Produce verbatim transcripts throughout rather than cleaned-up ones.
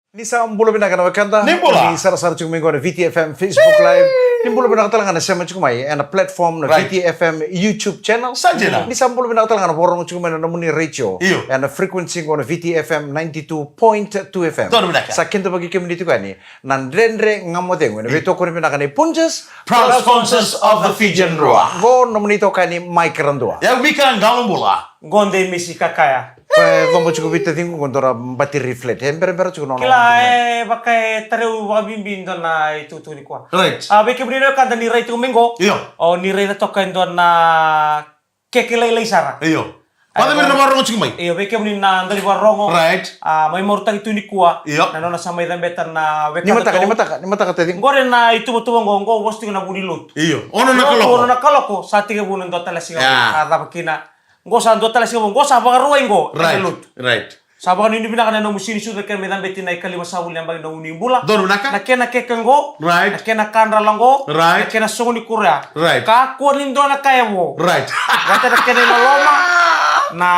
Ni sa bula vinaka na wekada. Ni bula. Ni sarasara tiko mai qo na V T F M Facebook Live. Ni bula vinaka tale ga na sema tiko mai ena platform na Right. V T F M YouTube channel. Sa dina. Ni sa bula vinaka tale ga na vakarorogo tiko mai na nomuni radio. Io. Ena frequency qo na V T F M ninety-two point two F M. Donu vinaka. Sa kidavaki kemuni tiko yani na Dredre Ga Mo Cegu ena veitokoni vinaka nei Punjas Proud sponsors of the Fijian Drua. Qo nomuni itokani Mike Radua. Ia Mika Qalobula. Qo de misi kakaya. E cobo tiko vei taciqu qo dua na batiri flat. E berabera tiko na nona Kila, e vaka e tarai au vakabibi dua na itukutuku nikua. Right. A, vei kemuni na wekada ni rai tiko mai qo. Io. O ni raica toka e dua na keke lailai sara. Io. Vata vei ira na vakarorogo tiko mai. Io, vei kemuni na dau ni vakarorogo. Right. A, mai marautaki tu nikua. Io. Na nona sa mai cabeta na wekada Ni mataka, tou. ni mataka, ni mataka taciqu. Qori na ituvatuva qo, qo vosa tiko na vu ni lotu. Io. Ono na Qo kaloko. ono na kaloko, sa tekivu na dua tale siga. Yeah. A cava kina. Qo sa dua tale siga vou, qo sa vakarauwai qo, ena Right, lotu. right. Sa vakanuinui vinaka na nomu sega ni sucu kei na mai cabeti na ikalima sagavulu na yabaki na nomu ni bula. Donu vinaka. Na kena keke qo, Right. na kena kadrala qo, Right. na kena sogo ni kura. Right. Kakua ni dua na ka e vo. Right. Vata na kena iloloma, na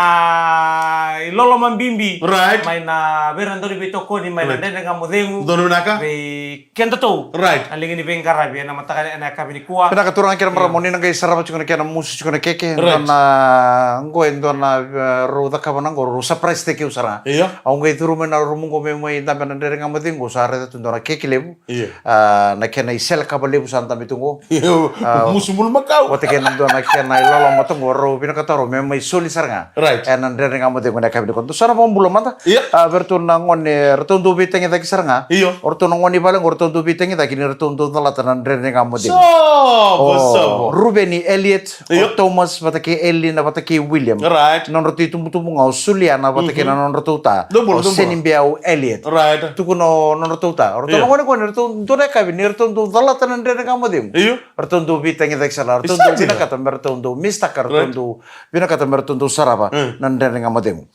iloloma bibi. Right. Mai na vei ira na dau ni veitokoni, mai na Right. Dredre Ga Mo Cegu. Donu vinaka. Vei kedatou. Right. Na liga ni veiqaravi ena mataka ena yakavi nikua. Vinaka turaga kei na marama, Io. ni na qai sarava tiko na kena musu tiko na keke, Right. dua na qo e dua na, e, rau cakava na qo, rau surprise taki au sara ga. Io. Au qai curu mai na rumu qo me mai dabe na Dredre Ga Mo Cegu, au sa raica tu dua na keke levu. Io. A, na kena iselekava levu sa dabe tu qo. Io. A, Musu bulumakau. Vata kei na dua na kena iloloma tu qo, rau vinakata rau me mai soli sara ga. Right. Ena Dredre Ga Mo Cegu ena yakavi nikua. Dou sa na vakabula mada. Io. A, vei iratou na gone, ratou dau veitagicaki sara ga. Io. O ratou na gone i vale qo, ratou dau veitagicaki ni ratou dau calata na Dredre Ga Mo Cegu. Sobo, O sobo. Ruveni Elliot, Io. o Thomas, vata kei Elina, vata kei William. Right. Nodratou itubutubu ga o Suliana, vata kei na Mhm. nodratou ta. Dou bula, O dou bula. Senibiau Elliot. Right. Tukuna o nodratou ta. O ratou Io. na gone qo ni ratou dua na yakavi ni ratou dau calata na Dredre Ga Mo Cegu. Io. Ratou dau veitagicaki sara, ratou Isa dau dina. vinakata me ratou dau mistaka, ratou Right. dau vinakata me ratou dau sarava Mm. na Dredre Ga Mo Cegu.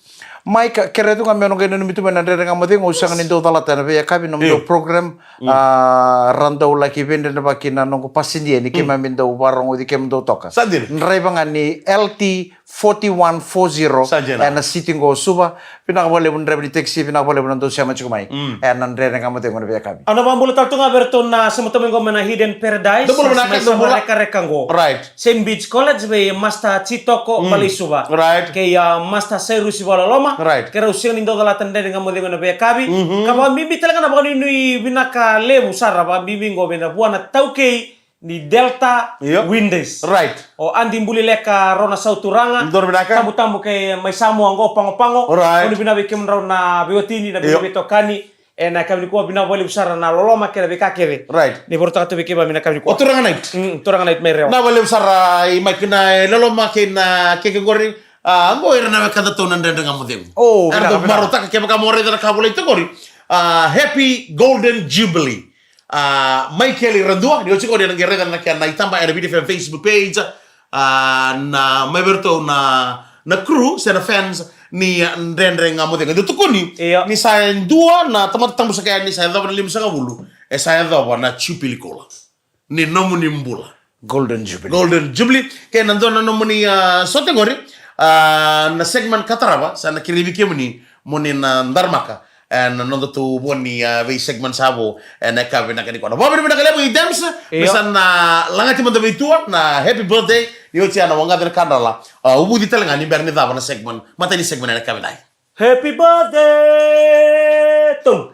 Mike, kerea tu ga me o na qai nanumi tu mai na Dredre Ga Mo Cegu, au sega ni dau calata ena veiyakavi na Io. nomudou program, Mm. a, ra dau laki veidredrevaki na noqu passenger ni Mm. keimami dau vakarogoci kemudou toka. Sa dina. Draiva ga ni L T forty-one forty Sa dina. ena city qo o Suva. Vinaka vakalevu na draiva ni taxi, vinaka vakalevu na dau sema tiko mai. Mm. Ena Dredre Ga Mo Cegu ena veiyakavi. Au na vakabula tale tu ga vei iratou na sema tu mai qo mai na Hidden Paradise. Dou bula vinaka, Mai dou bula. Sema reka qo. Right. Saint Bede's College vei Master Titoko Mm. Baleisuva. Right. Kei a Master Cyrus Vakaloloma. Right. Keirau sega ni dau calata na Dredre Ga Mo Cegu ena veiyakavi. Mhm. Ka vakabibi tale ga na vakanuinui vinaka levu sara vakabibi qo vei na vua na taukei ni Delta Io. Windows. Right. O Adi Bulileka Rona Sauturaga. Donu vinaka. Tabutabu kei mai Samoa qo Pagopago. Right. Donu vinaka vei kemudrau na veiwatini, na Io. veiveitokani. Ena yakavi nikua vinaka vakalevu sara na loloma kei na veika kece. Right. Ni vakarautaka tu vei keimami na yakavi nikua. O Turaga Night. Mm, Turaga Night mai Rewa. Vinaka vakalevu sara i Mike na loloma kei na keke qori. A, qo ira na wekadatou na Dredre Ga Mo Cegu. O, Era vinaka, dau vinaka. marautaka kevaka mo raica na ka volai tu qori. A, Happy Golden Jubilee. A, Michael Radua, ni oti qori ena qai raica na kena itaba ena V T F M Facebook page. A, na mai vei iratou na, na crew, se na fans, ni, a, Dredre Ga Mo Cegu. Dau tukuni, Io. ni sa dua na tamata tabu saka ni sa yacova na limasagavulu, e sa yacova na Jubilee Cooler. Ni nomuni bula. Golden Jubilee. Golden Jubilee. Kei na dua na nomuni, a, sote qori, a, na segment ka tarava, sa na kerei vei kemuni, moni na daramaka. Ena nodatou vo ni, a, vei segment sa vo, ena yakavi vinaka nikua. Na vakavinavinaka levu i Dems, Io. me sa na lagati mada vei tua, na happy birthday, ni oti a na waqaci na kadrala. A, uvuci tale ga ni bera ni cava na segment, matai ni segment ena yakavi vinaka. Happy birthday to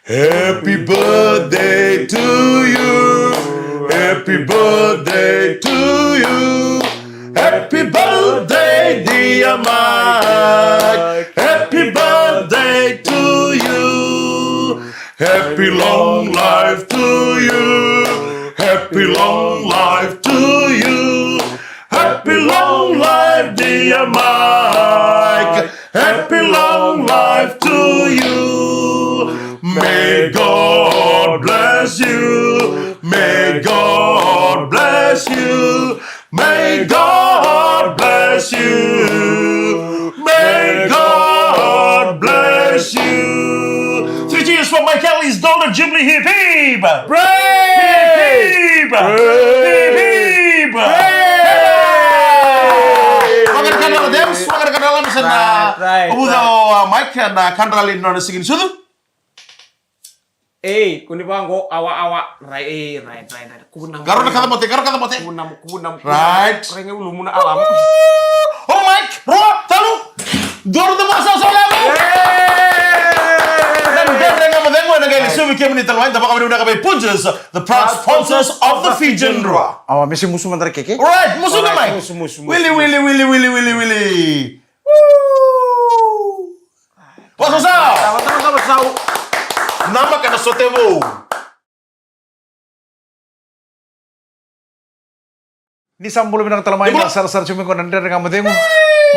Happy birthday to you. Happy birthday to you. Happy birthday, dear Mike. Happy birthday to you. Happy long life to you. Happy long life to you. Happy long life, dear Mike. Happy long life to you. May God bless you. May God bless you. May God bless you. May God bless you. Three cheers for Michael, his Golden Jubilee. Hip, hip. Brave! Hip, hip. Brave! Hip, hip. Brave! Waqara kadrala, Dems, waqara kadrala, me sa na Right, right, uvuca right. o, a, Mike na kadrala ni nona siga ni sucu. Ei, kua ni vaqo, awa, awa. Right, ei, right, right, right. Kuvuna mo. Qaro na kaca mote, qaro kaca mote. Kuvuna mo, kuvuna mo. Right. Raica ulu mo na alamu. O Mike, rua, talu. Dua na masa sa leva. Yay! Na Dredre Ga Mo Cegu ena qai lesu vei kemuni tale mai, da vakavinavinaka vei Punjas, the proud sponsors of the Fijian Drua. Awa, me se musu mada na keke. Right, musu ga mai. Musu, musu, musu. Wili, wili, wili, wili, wili, wili. Woo! Wasawasa! Wasawasa, wasawasa. Namaka na sote vou. Ni sa bula vinaka tale mai. Ni bula. Na sarasara tiko mai qo na Dredre Ga Mo Cegu.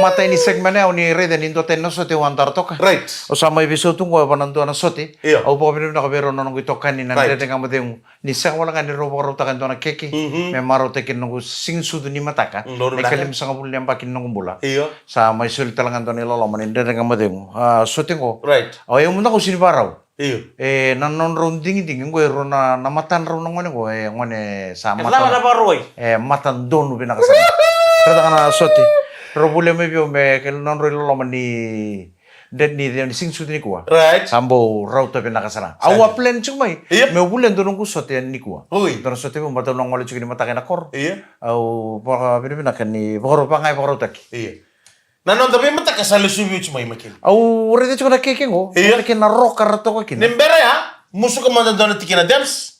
Matai ni segment ya, au ni raica ni dua tani na sote au a dara toka. Right. Au sa mai veisau tu qo e va na dua na sote. Io. Au vakavinavinaka vei rau na noqu itokani na, right, Dredre Ga Mo Cegu. Ni sega wale ga ni rau vakarautaka e dua na keke, mhm, me marautaki na noqu Siganisucu ni mataka. Mm, donu vinaka. Na ikalimasagavulu ni yabaki ni noqu bula. Io. Sa mai soli tale ga dua na iloloma ni Dredre Ga Mo Cegu. A, sote qo. Right. Au, au mada qo sini varau. Io. E, na nodrau digidigi qo e rau na, na matadrau na gone qo, e gone sa mata. E cava na vakarau? E, mata donu vinaka sara. Raica ga na sote. Rau volia mai vei au me, ke nodrau iloloma ni de-, ni, ni Siganisucu nikua. Right. Sa bau rauta vinaka sara. Sa. Au a plan tiko mai. Io. Meu volia dua noqu sote nikua. Oi. Dua na sote vou, baleta au na gole tiko ni mataka ena koro. Io. Au vakavinavinaka ni vakarau, vaka ga e vakarautaki. Io. Na noda veimataka sa lesu vei au tiko mai, Michael. Au raica tiko na keke qo. Io. Na keke na roka ra toka kina. Ni bera ya, musuka mada dua na tikina, Dems.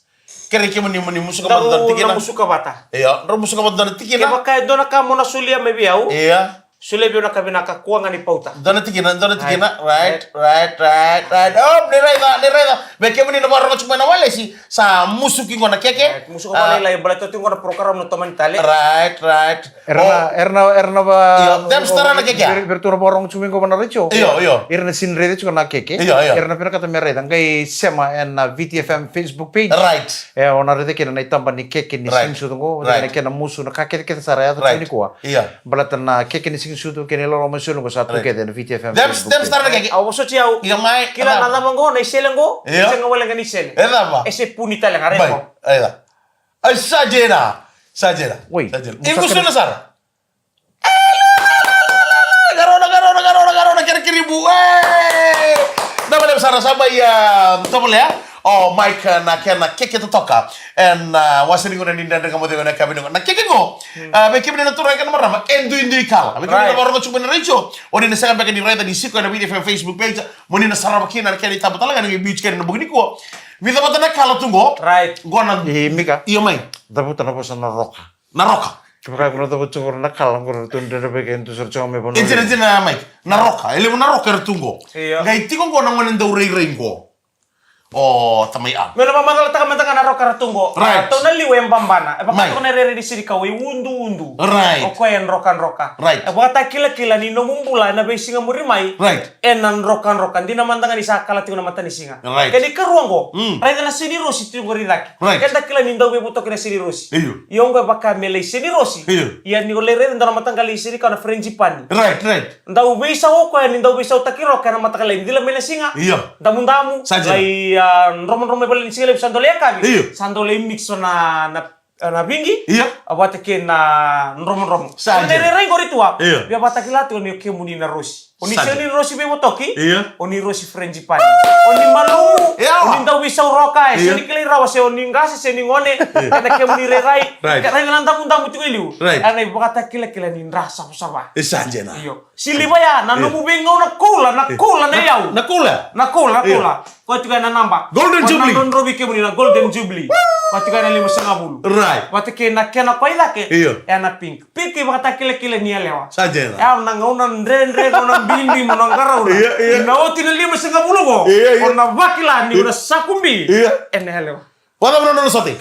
Kerei kemuni mo ni musuka mada dua na tikina. Dau na musuka vata. Io, drau musuka mada dua na tikina. Kevaka e dua na ka mo na solia mai vei au. Io. Solia vei au na ka vinaka, kua ga ni pauta. Dua na tikina, dua na tikina. Right, right, right, right. Oh, ni raica, ni raica. Vei kemuni na vakarorogo tiko mai na walesi, sa musuki qo na keke. Right, musuka vakalailai, baleta oti qo na program na tomani tale. Right, right. Era na, era na, era na va-, io, Dems, tara na keke ya. Vei, vei iratou na vakarorogo tiko mai qo va na retio. Io, io. Era na sini raica tiko na keke. Io, io. Era na vinakata me raica. Qai sema ena V T F M Facebook page. Right. E, o na raica kina na itaba ni keke ni, right, Siganisucu qo, right, na kena musu, na ka kecekece sara e yaco tiko nikua. Io. Baleta na keke ni Siganisucu kei na iloloma ni Siganisucu qo sa tu, right, kece ena V T F M, Dems, Facebook page. Dems, tara na keke. Au vosoti au. Io, mai. Kila na cava qo, na isele qo? Io. E sega wale ga ni isele. E cava? E se puni tale ga, rai qo. Mai, e cava? Ai, sa dina. Sa dina. Oi. Sa dina. Iko sa na sara. Qarona, qarona, qarona, qarona, kere kiribu. Ei! Na vale sara sa mai, ah, tovolea. O Mike, ah, na kena keke totoka. Ena, ah, wase ni gauna ni Dredre Ga Mo Cegu ena yakavi nikua. Na keke qo. Hmm. Ah, vei kemuni na turaga kei na marama, e duidui kala. Vei kemuni na, right, vakarorogo tiko mai na retio. O ni na sega beka ni raica ni siko ena V T F M Facebook page. Mo ni na sarava kina na kena itaba tale ga ni qai biu tiko ena bogi nikua. Vica vata na kala tu qo. Right. Qo na. E, Mika. Io, mai. Cavuta na vosa na roka. Na roka. Kevaka ko na cavuta tiko na kala qo, ratou dredre vei keitou sara tiko mai vanua. E dina, dina, Mike. Na roka. E levu na roka era tu qo. Io. Qai tiko qo na gone dau rairai qo. O tamai a. Meu na vakamacalataka mada ga na roka era tu qo. Right. Ratou na liu e babana. E vaka, mai, tiko na rere ni sinikau e uduudu. Right. O koya e drokadroka. Right. E vakatakilakila ni nomu bula ena veisiga muri mai. Right. Ena drokadroka, dina mada ga ni sa kala tiko na matanisiga. Right. Kena ikarua qo, mm, raica na senirosi tu qori cake. Right. Keda kila ni dau veivotoki na senirosi. Io. Io, qo e vaka me lai senirosi. Io. Ia ni o lai raica dua na mataqali senikau na frangipani. Right, right. Dau veisau o koya ni dau veisautaki roka ena mataka lai cila mai na siga. Io. Damudamu. Sa dina. Lai, ah, dromodromo e vale ni siga levu, sa dau lai yakavi. Io. Sa dau lai mix na, na na vigi. Io. A vata kei na dromodromo. Sa dina. Kena irairai qori tu a. Io. Via vakatakila tu ni o kemuni na rosi. O ni, io, sega ni rosi veivotoki. Io. O ni rosi frangipani. O ni malumu. Io. O ni dau veisau roka. E, io, sega ni kilai rawa se o ni qase se ni gone. Io. Ena kemuni rairai. Right. Ka raica na damudamu tiko e liu. Right. Ena ivakatakilakila ni dra savasava. E sa dina. Io. Siliva ya, na, io, nomu veigauna koula, na, io, koula na, na yau. Na koula. Na koula, na, io, koula. Koya tiko ya na naba. Golden Jubilee. Na nodrovi kemuni na Golden Jubilee. Koya tiko ya na limasagavulu. Right. Vata kei na kena koya i cake. Io. Ya na pink. Pink e vakatakilakila ni yalewa. Sa dina. Ya na gauna dredre, gauna bibi, mo na qarauna. Io, io. Na oti na limasagavulu qo. Io, io. O na vakila ni, io, o na sakubi. Io. Ena yalewa. Vakacava na nona sote?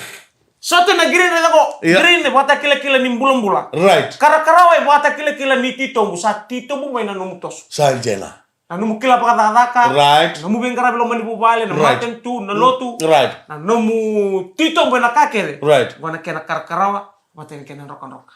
Sote na green, raica qo. Io. Green e vakatakilakila ni bulabula. Right. Karakarawa e vakatakilakila ni titobu, sa titobu mai na nomu toso. Sa dina. Na nomu kila vakacakacaka. Right. Na nomu veiqaravi loma ni vuvale, na, right, matanitu, na, mm, lotu. Right. Na nomu titobu ena ka kece. Right. Qo na kena karakarawa, vata kei na kena drokadroka.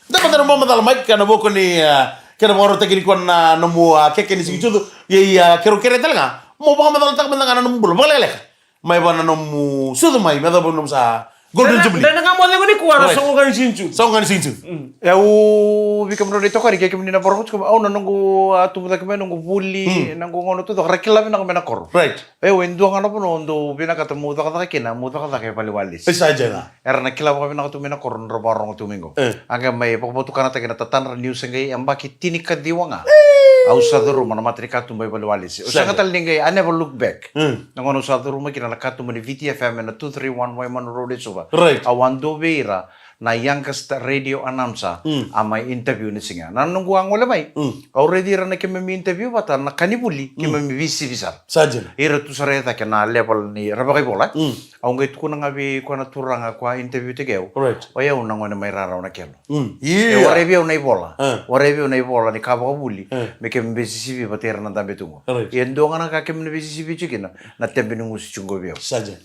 Da mada na mau macala mai, ka na vuku ni, ah, kena vakarautaki nikua na nomu, ah, keke ni siga ni sucu. Ia, ia, keirau kerea tale ga mo vakamacalataka mada ga na nomu bula vakalekaleka mai vua na nomu sucu mai, me yacova na nomu sa Golden Jubilee. Dredre Ga Mo Cegu nikua na Right. Soqo Ga ni Siga ni June. Soqo Ga ni Siga ni June. Mm. E au vei kemudrou na itokani, kei kemuni na Vosa Ruku Jiko, au na noqu a tubu cake mai, noqu vuli, Mm. noqu gauna taucoko, ra kila vinaka mai na koro. Right. E au e dua ga na vanua au dau vinakata meu cakacaka kina, meu cakacaka e valewalesi. E sa dina. Era na kila vakavinaka tu mai na koro, nodra vakarorogo tu mai qo. E. A qai mai vakavotukanataki na tatadra niu se qai yabaki tinikaciwa ga. E. Au sa curuma na matanikatuba e valewalesi. Au Sa sega dina. tale ni qai, I never look back. Mm. Na gauna au sa curuma kina na katuba ni V T F M ena two three one Waimanu Road e Suva. Right. Au a dua vei ira na youngest radio announcer Mm. a mai interview na siga. Na noqu a gole mai. Mm. Au raici ira na keimami interview vata na ka ni vuli, Mm. keimami veisisivi sara. Sa dina. Ira tu sara e cake na level ni ra vakaivola. Mm. Au qai tukuna ga vei koya na turaga koya a interview-taki au. Right. O yau na gone mai Rarawa Nakelo. Mm. E Yeah. warai vei au na ivola. Ah. Warai vei au na ivola ni ka vakavuli. Ah. Me keimami veisisivi vata ira na dabe tu qo. Right. Ia e dua ga na ka keimami na veisisivi tiko kina, na tebe ni gusu tiko qo vei au. Sa dina.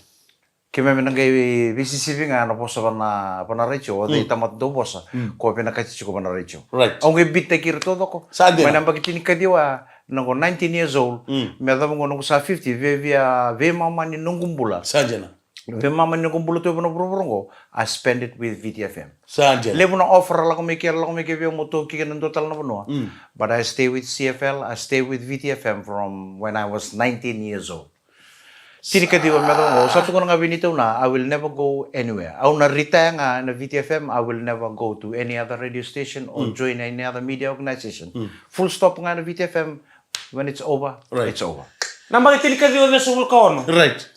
Keimami na qai veisisivi ga na vosa vana, vana retio, o cei Mm. tamata dau vosa, Mm. ko vinakati tiko vana retio. Right. Au qai beat-taki ira taucoko. Sa dina. Mai na yabaki tinikaciwa, na qo nineteen years old, Mm. me yacova qo noqu sa fifty, via, via veimama ni noqu bula. Sa dina. Veimama ni noqu bula tu e vanua vuravura qo, I spend it with V T F M. Sa dina. Levu na offer ra lako mai kea, ra lako mai kea vei au mo toki kina dua tale na vanua. Mm. But I stay with C F L, I stay with V T F M from when I was nineteen years old. Tinikaciwa me yacova qo, au sa tukuna ga vei Nita Una, I will never go anywhere. Au na retire ga na V T F M, I will never go to any other radio station or Mm. join any other media organization. Mm. Full stop ga na V T F M, when it's over, Right. it's over. Na yabaki tinikaciwa ciwasagavulu ka ono. Right.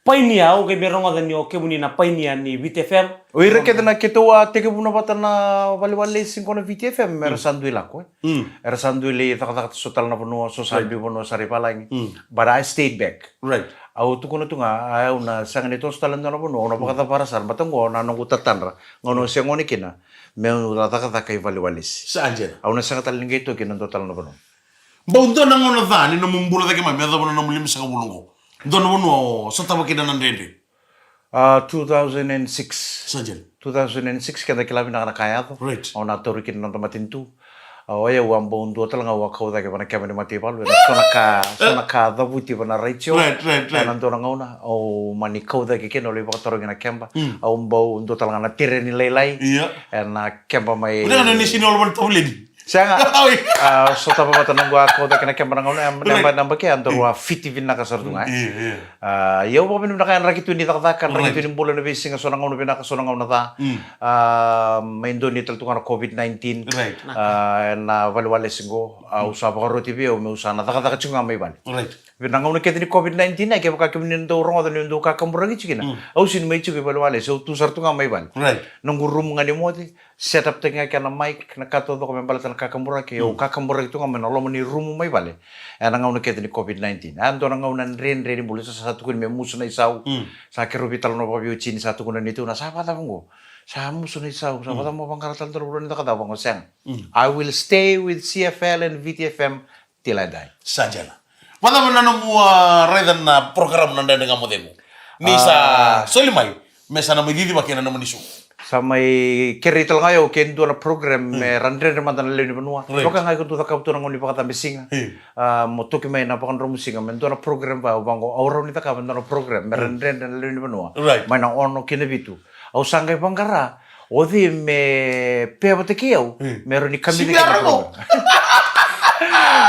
Painia, au qai mai rogoca ni o kemuni na painia ni V T F M. O ira kece na keitou a tekivuna vata na valewalesi qo na V T F M, era Mm. sa dui lako, e. Mm. Era sa dui lai cakacaka so tale na vanua, so sa Right. dui vanua sara i valagi. Mm. But I stayed back. Right. Au tukuna tu ga, au na sega ni toso tale na dua na vanua, au na Mm. vakacavara sara, baleta qo na noqu tatadra. Gauna au se gone kina, meu na cakacaka i valewalesi. Sa dina. Au na sega tale ni qai toki na dua tale na vanua. Bau dua na gauna ca ni nomu bula cake mai, me yacova na nomu limasagavulu qo. Dua na vanua o sotava kina na dredre. Ah, two thousand and six. Sa dina. Two thousand and six, keda kila vinaka na ka yaco. Right. Au na tauri kina na noda matanitu. Ah, o yau a bau dua tale ga au a kau cake vana keba ni mataivalu. Ena so na ka, so na ka cavuti vana retio. Right, right, right. Ena dua na gauna, au mani kau cake kina, au lai vakatarogi na keba. Mm. Au bau dua tale ga na tereni lailai. Ia. Ena keba mai Ule na ni sini olo vana tauleni. Sega. Oi. Ah, sotava vata noqu a kau cake na keba na gauna, Right. na ba, na ba ke, a daru a fiti vinaka sara tu ga, e. Io, io. Ah, ia au vakavinavinaka, e draki tu ni cakacaka, draki Right. tu ni bula na veisiga, so na gauna vinaka, so na gauna ca. Mm. Ah, mai dua ni tale tu ga na COVID nineteen. Right. Ah, na valewalesi qo, au sa vakaroti vei au, meu sa na cakacaka tiko ga mai vale. Right. Vei na gauna kece ni COVID nineteen, e kevaka kemuni na dau rogoca niu dau kakaburaki tiko kina. Mm. Au sini mai tiko i valewalesi, au tu sara tu ga mai vale. Right. Noqu rumu ga ni moce, set up taki ga kena mic, na ka taucoko me baleta na kakaburaki, au Mm. kakaburaki tu ga mai na loma ni rumu mai vale. Ena gauna kece ni COVID nineteen. A dua na gauna dredre ni bula, sa, sa tukuni me musu na isau. Mm. Sa keirau veitalanoa vakaveiwatini, sa tukuna ni tu na sa vakacava qo. Sa musu na isau, sa Mm. vakacava mo vaqara tale dua na vanua ni cakacaka qo, sega. Mm. I will stay with C F L and V T F M till I die. Sa dina. Vakacava na nomu, ah, raica na program na Dredre Ga Mo Cegu? Ni sa Ah. soli mai, me sa na mai cicivaki ena nomuni show. Sa mai kerei tale ga o yau ke dua na program Mm. me ra dredre mada na lewe ni vanua. Right. Vaka ga iko dau cakava tu na gauna ni vakacabe siga. Io. Ah, mo toki mai na vakadromu siga, me dua na program va, au vaqo, au rawa ni cakava dua na program me ra Mm. dredre na lewe ni vanua. Right. Mai na ono ki na vitu. Au sa qai vaqara, o cei me pea vata kei au, Hmm. me rawa ni kamica kina na program.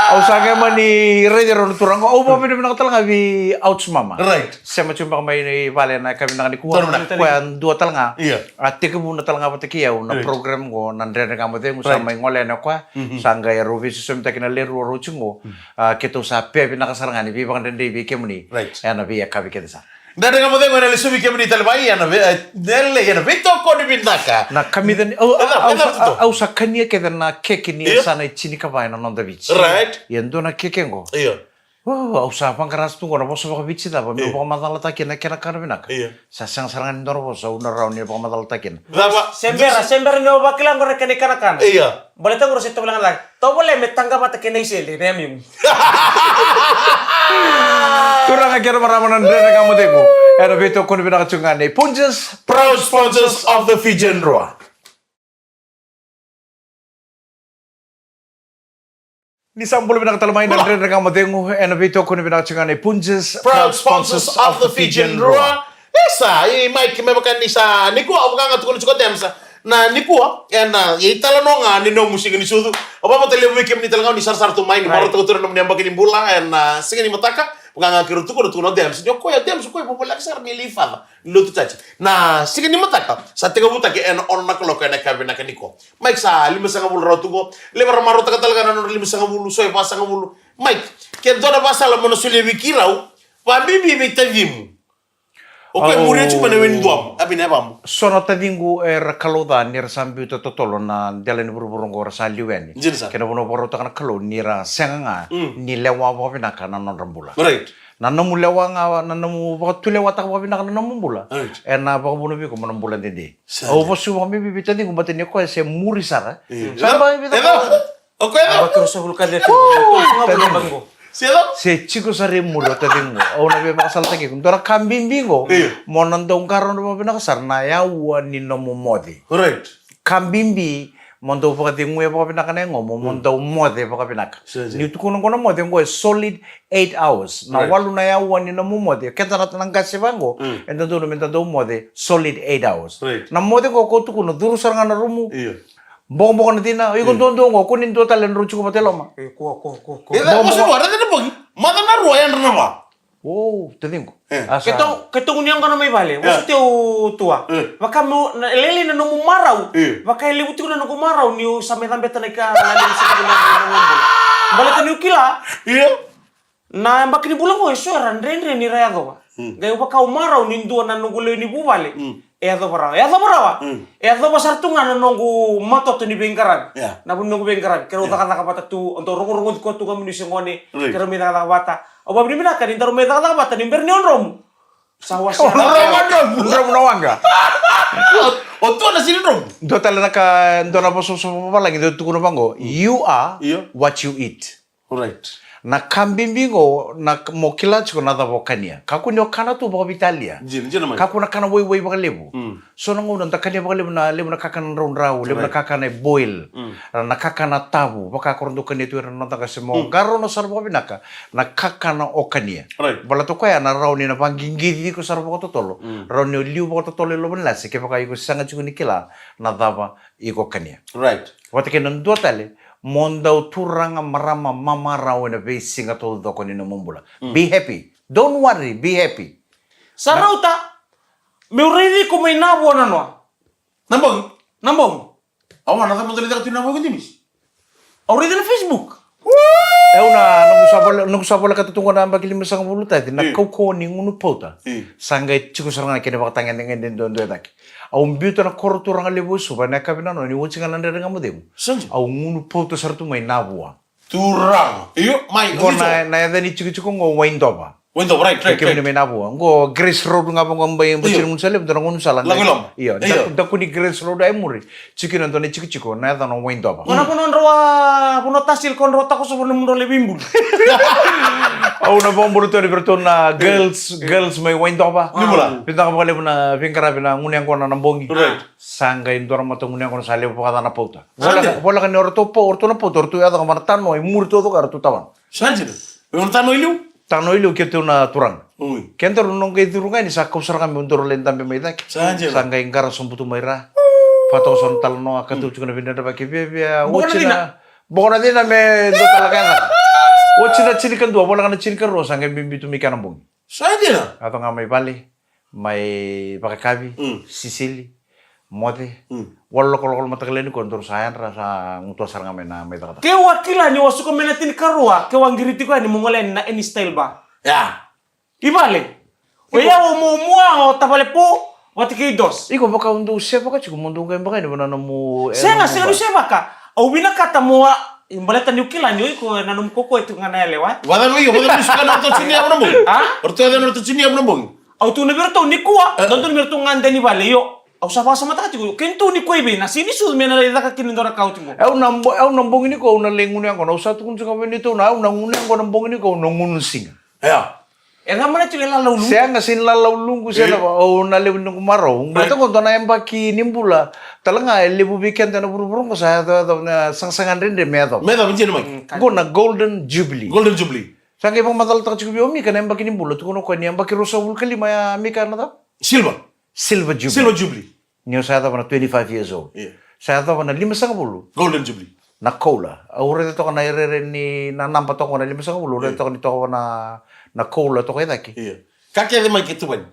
Au sa qai mani raici rau na turaga, au vakavinavinaka tale ga vei Ouch Mama. Right. Sema tiko beka mai vale ena yakavi vinaka nikua. Turaga vinaka. Koya dua tale ga. Io. A tekivuna tale ga vata kei au na Right. program qo, na Dredre Ga Mo Cegu, sa Right. mai gole yani o koya. Mhm. Sa qai rau veisosomitaki na lewe rua rau tiko qo. Mm. A, keitou sa pea vinaka sara ga ni veivakadredrei vei kemuni. Right. Ena veiyakavi kece sara. Dredre Ga Mo Cegu ena lesu vei kemuni tale mai, ena vei, e, nele, ena veitokoni vinaka. Na kamica ni, au, au, au sa, au sa kania kece na keke ni Io. Yasana e tinikava ena noda Viti. Right. Ia dua na keke qo. Io. Au sa vaqara tu qo na vosa vakaviti cava, meu Io. vakamacalataka kina na kena kana vinaka. Io. Sa sega sara ga ni dua na vosa au na rawa ni vakamacalataka kina. Cava? Se bera, se bera ni o vakila qo na kena ikanakana. Io. Baleta qo se tovolea ga na, tovolea me taqa vata kei na isele, na yamemu. Turaga kei na marama, na Dredre Ga Mo Cegu ena veitokoni vinaka tiko ga nei Punjas, proud sponsors of the Fijian Drua. Ni sa bula vinaka tale mai na Dredre Ga Mo Cegu ena veitokoni vinaka tiko ga nei Punjas, proud sponsors of the Fijian Drua. E sa, i Mike, me vaka ni sa, nikua, au vaka ga tukuna tiko Dems. Na nikua, ena, i talanoa ga ni nomu siga ni sucu. Au vakavinavinaka vei kemuni tale ga ni sarasara tu mai, ni marautaka tu na nomuni yabaki ni bula, ena, siga ni mataka, vaka ga keirau tukuna, tukuna o Dems. Ni o koya, Dems, o koya, vakavoleka sara ni lai father, ni lotu church. Na siga ni mataka, sa tekivutaki ena ono na kaloko ena yakavi vinaka nikua. Mike, sa limasagavulu rawa tu qo, levu era marautaka tale ga na nodra limasagavulu, so e vasagavulu. Mike, ke dua na vasala mo na solia vei keirau, vabibi vei tacimu. O koya e muria tiko mai na we ni duamu, a vinaka vamu. So na taciqu era kalou ca ni ra sa biuta totolo na dela ni vuravura oqo ra sa liu yani. Dina sara. Kei na vanua vakarautaka na Kalou ni ra sega ga ni lewa vakavinaka na nodra bula. Right. Na nomu lewa ga, na nomu vakatulewataka vakavinaka na nomu bula. Right. Ena vakavuna vei iko mo na bula dede. Sa dina. Au vasu vakabibi vei taciqu, baleta ni o koya se muri sara. Io. Sa ba vei. O koya e cava? Vakaruasagavulu ka ciwa. Taciqu. Se cava? Se tiko sara e muri o taciqu. Au na veivakasalataki iko. Dua na ka bibi qo. Io. Mo na dau qarauna vakavinaka sara na yaua ni nomu moce. Right. Ka bibi, mo dau vakaceguya vakavinaka na yagomu, mo dau moce vakavinaka. Sure, sure. Niu tukuna qo na moce qo e solid eight hours. Na walu na yaua ni nomu moce. Keda na, na qase vaqo, e dodonu me da dau moce solid eight hours. Right. Na moce qo ko tukuna, curu sara ga na rumu. Io. Bokoboko na cina, iko duadua qo, ko ni dua tale na rau tiko vata e loma. E, kua, kua, kua, kua. E, bokoboko. Maca na rua, yadra na va. O, taciqu. E. Asa. Keitou, keitou gunu yaqona mai vale, vosoti au tua. E. Vaka meu, na, lailai na nomu marau. E. Vaka e levu tiko na noqu marau, niu sa mai cabeta na ika, na levu sa na noqu marau. Baleta niu kila. Io. Na yabaki ni bula qo eso era dredre ni ra yacova. Qai vaka au marau ni dua na noqu lewe ni vuvale. E yacova rawa. E yacova rawa. E yacova sara tu ga na noqu matoto ni veiqaravi. Na vu ni noqu veiqaravi. Keirau cakacaka vata tu, o dau rogorogoci koya tu ga muni se gone. Keirau mai cakacaka vata. Au vavinavinaka ni daru mai cakacaka vata ni bera ni odromu. Sa wasea. Odromu na waqa. O tu na sini dromu. Dua tale na ka, dua na vosavosa vavalagi, dua tukuna vaqo. You are what you eat. Right. Na ka bibi qo, na k-, mo kila tiko na cava o kania. Kakua ni o kana tu vakaveitalia. Dina, dina mai. Kakua na kana waiwai vakalevu. So na gauna da kania vakalevu na levu na kakana draudrau, levu na kakana e boil. Na kakana tavu, vaka ko ra dau kania tu era na noda qase, mo qarauna sara vakavinaka na kakana o kania. Right. Baleta o koya na rawa ni na vaqiqici iko sara vakatotolo. Rawa ni o liu vakatotolo i loma ni lase, kevaka iko sega tiko ni kila na cava iko kania. Right. Vata kei na dua tale, mo dau turaga, marama, mamarau ena veisiga taucoko ni nomu bula. Be happy. Don't worry, be happy. Sa rauta, meu raici iko mai Navua nanoa. Na bogi? Na bogi. Au a na cava mo dau lai caka tu na bogi, Dimisi? Au raica na Facebook. Au na, noqu sa vole, noqu sa volekata tu qo na yabaki limasagavulu taci, na kaukauwa ni gunu pauta. Sa qai tiko sara ga na kena vakatagedegede duadua e cake. Au biuta na koro turaga levu e Suva, ena yakavi nanoa, ni oti ga na Dredre Ga Mo Cegu. Sa dina. Au gunu pauta sara tu mai Navua. Turaga. Io, mai, qo na, na yaca ni tikotiko qo Waidova. Waidova, right, right, right. Kemuni mai Navua. Qo Grace Road ga vaqo mai, mai Batirigunisalevu, dua na gunu sala. Lako i loma. Io, io. Daku, daku ni Grace Road ai muri. Tiko kina dua na tikotiko, na yacana o Waidova. Qo na vanua drau a, vanua tasil ko drau takoso vanua mudrau lai veibulu. Au na vakabula tu yani vei iratou na girls, girls mai Waidova. Ni bula. Vinaka vakalevu na veiqaravi na gunu yaqona na bogi. Right. Sa qai dua na mata gunu yaqona sa levu vakaca na pauta. Sa dina. Voleka, voleka ni o ratou pau, o ratou na pauta, o ratou yaco ga mai na tanoa i muri taucoko, o ratou tawana. Sa dina. O na tanoa i liu? Tanoa i liu keitou na turaga. Oi. Kedaru na qai curu ga yani sa kau sara ga meu daru lai dabe mai cake. Sa dina. Sa qai qara sobu tu mai ra. Vakatoka so na talanoa, katou tiko na veidredrevaki viavia. Boko na cina. Boko na cina me dua tale ka yaco. Oti na tinikadua, voleka na tinikarua, sa qai bibi tu mai kea na bogi. Sa dina. Yaco ga mai vale. Mai vakayakavi, sisili, moce. Walu lokoloko mataka lailai nikua daru sa yadra, sa gutuwa sara ga mai na mai cakacaka. Keu a kila niu a suka mai na tinikarua, keu a qiri tiko yani mo gole yani na Any Style Bar. Ia. I vale. O yau o Muamua, o tavale Po vata kei Dos. Iko vaka o dou sevaka tiko mo dou qai baka yani vua na nomu, e, sega, nomu sega ni sevaka. Au vinakata mo a, baleta niu kila ni o iko na nomu kaukaua e tiko ga na yalewa. Vacava iko, vacava ni suka na ratou junior vua na bogi? A? Ratou yaco na ratou junior vua na bogi? Au tukuna vei iratou nikua, e, dodonu me ratou gade ni vale, io. Au sa vakasamataka tiko, keitou nikua i vei, na sini sucu me na lai caka kina e dua na ka oti qo. Au na bo-, au na bogi nikua, au na lai gunu yaqona, au sa tukuna tiko vei neitou na, au na gunu yaqona bogi nikua, au na gunu siga. Ia. E ga mana tiko e lalauluqu. Sega, sega ni lalauluqu, sega, au na levu ni noqu marau. Baleta qo dua na yabaki ni bula. Tale ga e levu vei keda na vuravura qo sa yaco, yaco na sagasaga dredre me yaco. Me yaco, me jini mai. Qo na Golden Jubilee. Golden Jubilee. Sa qai vakamacalataka tiko vei au o Mika na yabaki ni bula, tukuna o koya ni yabaki ruasagavulu ka lima ya Mika na cava? Silver. Silver Jubilee. Silver Jubilee. Ni o sa yacova na twenty-five years old. Yeah. Sa yacova na limasagavulu. Golden Jubilee. Na koula. Au raica toka na irere ni na naba toka na limasagavulu. Au raica toka ni toka na, na koula toka i cake. Yeah. Ka kece mai ke tuvani.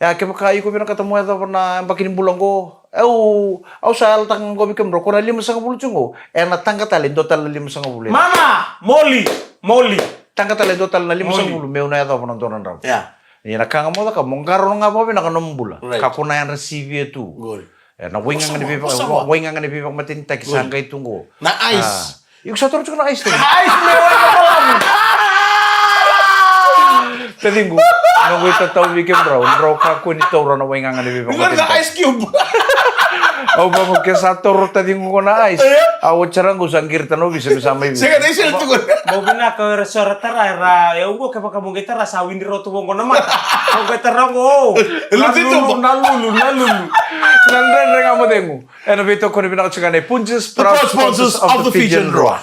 Ia, kevaka iko vinakata mo yacova na yabaki ni bula oqo, au, au sa yalataka oqo vei kemudrau, ko na limasagavulu tiko oqo, ena taqa tale e dua tale na limasagavulu. Mana, moli, moli. Taqa tale e dua tale na limasagavulu, meu na yacova na dua na drau. Ia. Ia na ka ga mo caka, mo qarauna ga vakavinaka na nomu bula. Right. Ka ko na yadra sivia tu. Qori. E, na waigaga ni veivaka-, waigaga ni veivakamatenitaki sa qai tu qo. Na ice. Iko sa toro tiko na ice tu. Ice me wai na malamu. Taciqu, noqu itatau vei kemudrau, drau kakua ni taura na waigaga ni veivakamatenitaki. Ice cube. Au vaqo ke sa toro taciqu qo na ice. Au oti sara qo sa qirita na ovisa me sa mai vei. Sega na ice tiko. Bau vinaka era so era tara era, e, au qo kevaka mo qai tara sa wini rau tu vaqo na mata. Au qai tara qo. Na lulu, na lulu, na lulu. Na Dredre Ga Mo Cegu. Ena veitokoni vinaka tiko ga nei Punjas, proud sponsors of the Fijian Drua.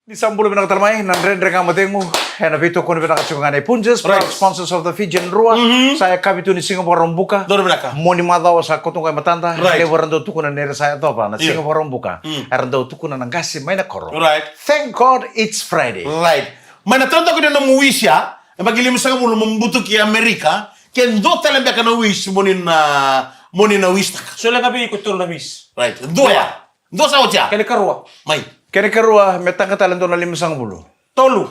Ni sa bula vinaka tale mai na Dredre Ga Mo Cegu. Ena veitokoni vinaka tiko ga nei Punjas, proud sponsors of the Fijian Drua. Sa yakavi tu ni siga Vakaraubuka. Donu vinaka. Mua ni macawa sa koto qo e matada. Right. Levu era dau tukuna ni ra sa yacova na siga Vakaraubuka. Era dau tukuna na qase mai na koro. Right. Thank God it's Friday. Right. Mai na taudaku ni nomu wish ya, e baki limasagavulu mo butuki Amerika, ke dua tale beka na wish mo ni na, mo ni na wish taka. Solia ga vei iko tolu na wish. Right. Dua ya. Dua sa oti ya. Kena karua. Mai. Kena karua, me taka tale dua na limasagavulu. Tolu.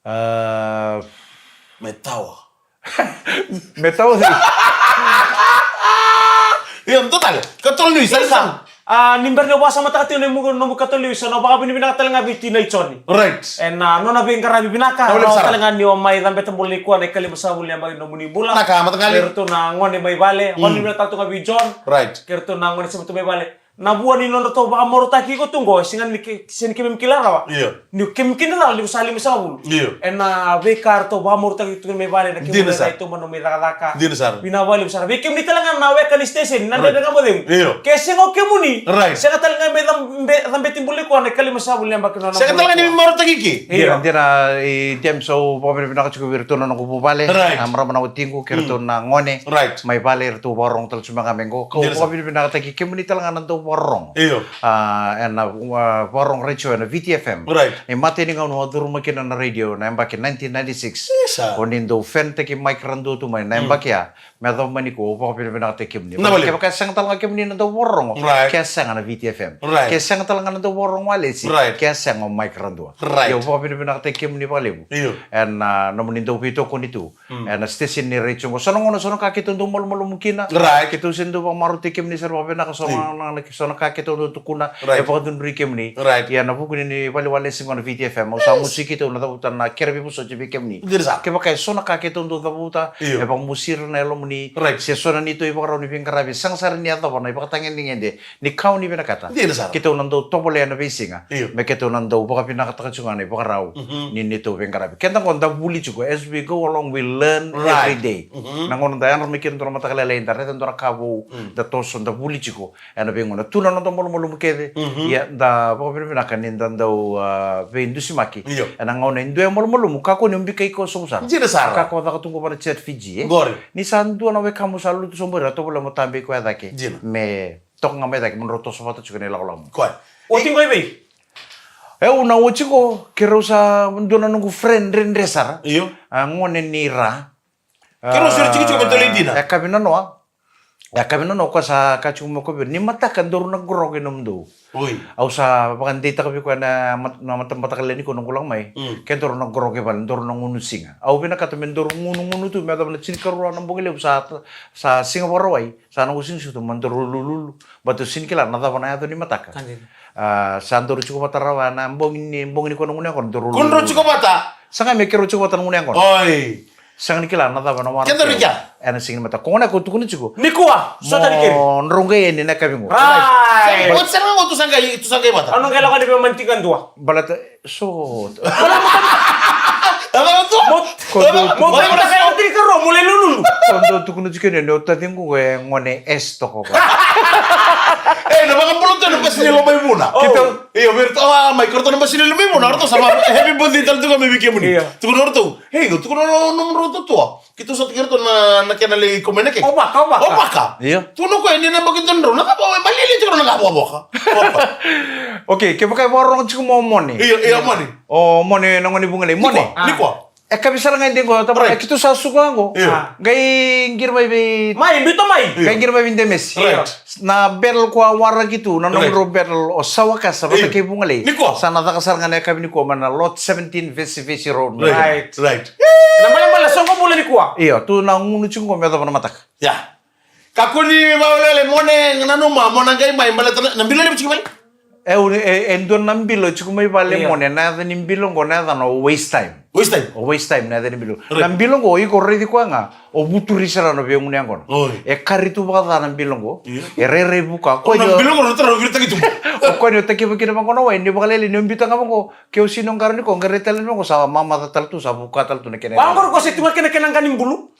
Ah. Me tawa. Me tawa. Io, dua tale. Katolu ni wish, sa. A, ni bera ni vakasamataka tiko na nomu, nomu katolu ni wish, sa na vakavinavinaka tale ga vei tinai Joni. Right. Ena, a, nona veiqaravi vinaka, na tale ga ni o mai cabeta bula nikua na ikalimasagavulu ni yabaki ni nomuni bula. Na ka, mataqali. Kei ratou na gone mai vale, vakavinavinaka tale tu ga vei John. Right. Kei ratou na gone sema tu mai vale. Na vua ni nodratou vakamarautaki iko tu qo, e sega ni ke-, sega ni keimami kila rawa. Io. Ni keimami kila rawa ni sa limasagavulu. Io. Ena veika ratou vakamarautaki iko tu mai vale, na kemuni na itaubana mai cakacaka. Dina sara. Vinaka vakalevu sara. Vei kemuni tale ga na weka ni station, na Dredre Ga Mo Cegu. Io. Ke sega o kemuni. Right. Sega tale ga me cab-, be-, cabeti bula nikua na ikalimasagavulu ni yabaki ni nona bula. Sega tale ga ni marautaki ike. Io. Dina, dina, e, James, au vakavinavinaka tiko vei iratou na noqu vuvale. Right. A, marama na watiqu, kei ratou na gone. Right. Mai vale, iratou vakarorogo tale tu mai ga mai qo. Kau vakavinavinakataki kemuni tale ga na dau vakarorogo. Io. A, ena, a, vakarorogo retio ena V T F M. Right. Ni matai ni gauna au a curuma kina na radio na yabaki nineteen ninety-six. Isa. O ni dau fan taki Mike Radua tu mai na yabaki ya. Me yacova mai nikua, au vakavinavinakataki kemuni. Na vale. Kevaka e sega tale ga kemuni na dau vakarorogo. Right. Ke sega na V T F M. Right. Ke sega tale ga na dau vakarorogo Alesi. Right. Ke sega o Mike Radua. Right. Ia au vakavinavinakataki kemuni vakalevu. Io. Ena, a, nomuni dau veitokoni tu. Mm. Ena station ni retio qo. So na gauna so na ka keitou dau malumalumu kina. Right. Keitou se dau vakamarautaki kemuni sara vakavinaka so na, na, na, so na ka keitou dau tukuna. Right. E vakacudrui kemuni. Right. Ia na vuku ni, ni valeniwalesi qo na V T F M. Au sa musuki keitou na cavuta na kere veivosoti vei kemuni. Dina sara. Kevaka e so na ka keitou dau cavuta. Io. E vakamusuki ira na yalomuni. Right. Se so na neitou ivakarau ni veiqaravi. Sega sara ni yacova na ivakatagedegede. Ni ka o ni vinakata. Dina sara. Keitou na dau tovolea na veisiga. Io. Me keitou na dau vakavinakataka tiko ga na ivakarau. Mhm. Ni neitou veiqaravi. Keda qo da vuli tiko. As we go along, we learn every day. Right. Mhm. Na gauna da yadra mai kina dua na mataka lailai, da raica dua na ka vou, mm, da toso, da vuli tiko. Ena veigauna tu na noda malumalumu kece. Mhm. Ia, da vakavinavinaka ni da dau, a, veidusimaki. Io. Ena gauna e dua e malumalumu, kakua ni o bikai koya sobu sara. Dina sara. Kakua caka tu qo vua na Chat Fiji, e? Qori. Ni sa dua na wekamu sa lutu sobu ira, tovolea mo tabe koya cake. Dina. Me toka ga mai cake, mo drau toso vata tiko na ilakolako. Koya. Oti qo i vei? E, au na oti qo, keirau sa dua na noqu friend dredre sara. Io. A, gone ni Ra. Keirau sere tiko tiko me tolei dina. E, yakavi nanoa. E, yakavi nanoa, koya sa kaya tiko mai o koya vei au, ni mataka daru na grogi nomudou. Oi. Au sa vakadeitaka vei koya na mat-, na mata-, mataka lailai nikua noqu lako mai. Mm. Kedaru na grogi vale, daru na gunu siga. Au vinakata me daru gunugunu tu, me yacova na tinikarua na bogi levu sa, sa Siga Vakarauwai. Sa noqu siga sucu, ma daru lululu. Baleta au sega ni kila na cava na yaco ni mataka. Ka dina. A, sa daru tiko vata rawa na bogi ni, bogi ni ko na gunu yaqona, daru lululu. Ko drau tiko vata? Sa qai me keirau tiko vata na gunu yaqona. Oi. Sega ni kila na cava na wara. Kedaru i kea? Ena siga ni mataka. Ko gona ko tukuna tiko. Nikua, so tani keri. Mo drau qai yani na yakavi qo. Right. Oti sara ga qo tu sa qai, tu sa qai vata. Au na qai lako yani vei Mani Tikadua. Baleta So. Ko dou tukuna tiko ni o taciqu e gone S toka. E E, na vakabula tu na basi ni Lomaivuna. Keitou. Io, vei ratou, a, mai, ko ratou na basi ni Lomaivuna, o ratou sa va, happy birthday tale tu ga mai vei kemuni. Io. Tukuna o ratou, ei, tukuna o nomudrau tutua. Keitou sa tiki ratou na, na kena lai komai na keke. O vaka, o vaka. O vaka. Io. Tukuna o koya, ni na baki tu na drau, na cava, e balili tiko na ka vokavoka. Opa. Okay, kevaka e vakarorogo tiko mai o Mone. Io, io, Mone. O Mone, na gone ni Vugalei. Mone. Nikua, nikua. E kavi sara ga e dei qo, tabara, right, e keitou sa suka qo. Io. Ah. Qai qiri mai vei, mai, biuta mai. Io. Qai qiri mai vei Demesi. Right. Na battle ko a waraki tu, na, right, nomudrau battle o Sawakasa vata, io, kei Vugalei. Nikua. Sa na caka sara ga na yakavi nikua mai na Lot seventeen Vesivesi Road. Right. Right. Right. Na balebale, soqo bula nikua. Io, tu na gunu tiko qo me yacova na mataka. Ia. Kakua ni vakawelewele Mone, nanuma mo na qai mai baleta na, na bilo levu tiko mai. E, e, e dua na bilo tiko mai vale, io, Mone, na yaca ni bilo qo, na yacana o Waste Time. Waste Time. O Waste Time na yaca ni bilo. Right. Na bilo qo, iko raici koya ga, o vuturi sara na veigauna yaqona. Oi. E kari tu vakaca na bilo qo. Io. E rairai vuka. O na bilo qo, na tara o viritaki tu. O koya ni o takiva kina vaqo na wai, ni vakalailai ni o biuta ga vaqo. Ke o sini o qara ni ko, qara tale ni vaqo, sa mamaca tale tu, sa vuka tale tu na kena. Vaqo ko se tu ga kena, kena qa ni bulu.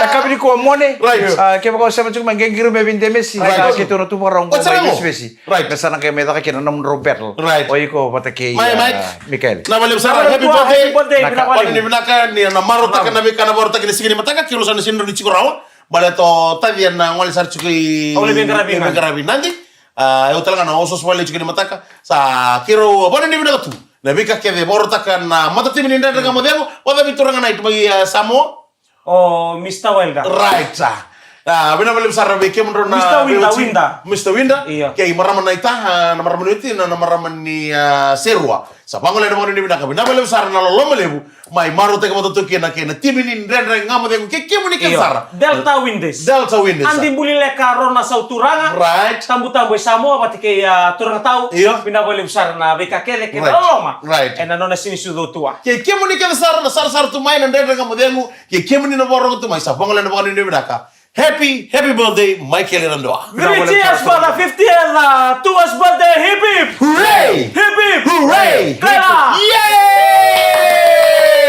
E kavi nikua Mone. Right. Ah, kevaka o sema tiko mai, qai qiri mai vei Demesi. Right. Sa keitou na tu vakarau qo mai Vesivesi. Right. Me sa na qai mai caka kina na nomudrau battle. Right. O iko vata kei, mai, mai, ah, Mikaele. Vinaka vakalevu sara, happy birthday. Vinaka. Vinaka vakalevu. Ni vinaka, ni na marautaka na veika na vakarautaki na siga ni mataka, keirau sa na sega ni rawa ni tiko rawa. Baleta o taci ena gole sara tiko i, au na veiqaravi, veiqaravi Nadi. Ah, au tale ga na osooso vakalevu tiko ni mataka. Sa keirau vakavinavinaka tu. Na veika kece e vakarautaka na matatimi ni Dredre Ga Mo Cegu, vakacavi turaga Knight mai, ah, Samoa. O Mister Wilder. Right, ah. Ah, vinaka vakalevu sara vei kemudrau na Mister Winda, veiwatini. Winda. Mister Winda. Io. Kei marama Naita, ah, na marama ni watina, na marama ni, ah, Serua. Sa vagolea na vakanuinui vinaka, vinaka vakalevu sara na loloma levu. Mai marautaki vata tu kina kei na timi ni Dredre Ga Mo Cegu, kei kemuni kece sara. Io. Delta Windes. Delta Windes. Adi Bulileka, Rona Sauturaga. Right. Tabutabu e Samoa vata kei, ah, Turaga Tau. Io. Vinaka vakalevu sara na veika kece kei na loloma. Right. Ena nona sini sucu o Tua. Kei kemuni kece sara na sarasara tu mai na Dredre Ga Mo Cegu, kei kemuni na vakarorogo tu mai, sa vagolea na vakanuinui vinaka. Happy, happy birthday, Michael Iradua. Three cheers for the fiftieth, uh, Tua's birthday. Hip, hip. Hooray! Hip, hip. Hooray! Kaila! Yay!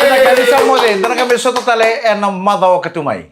Ena ka ni sa moce, ena ka me sota tale ena macawa ka tu mai.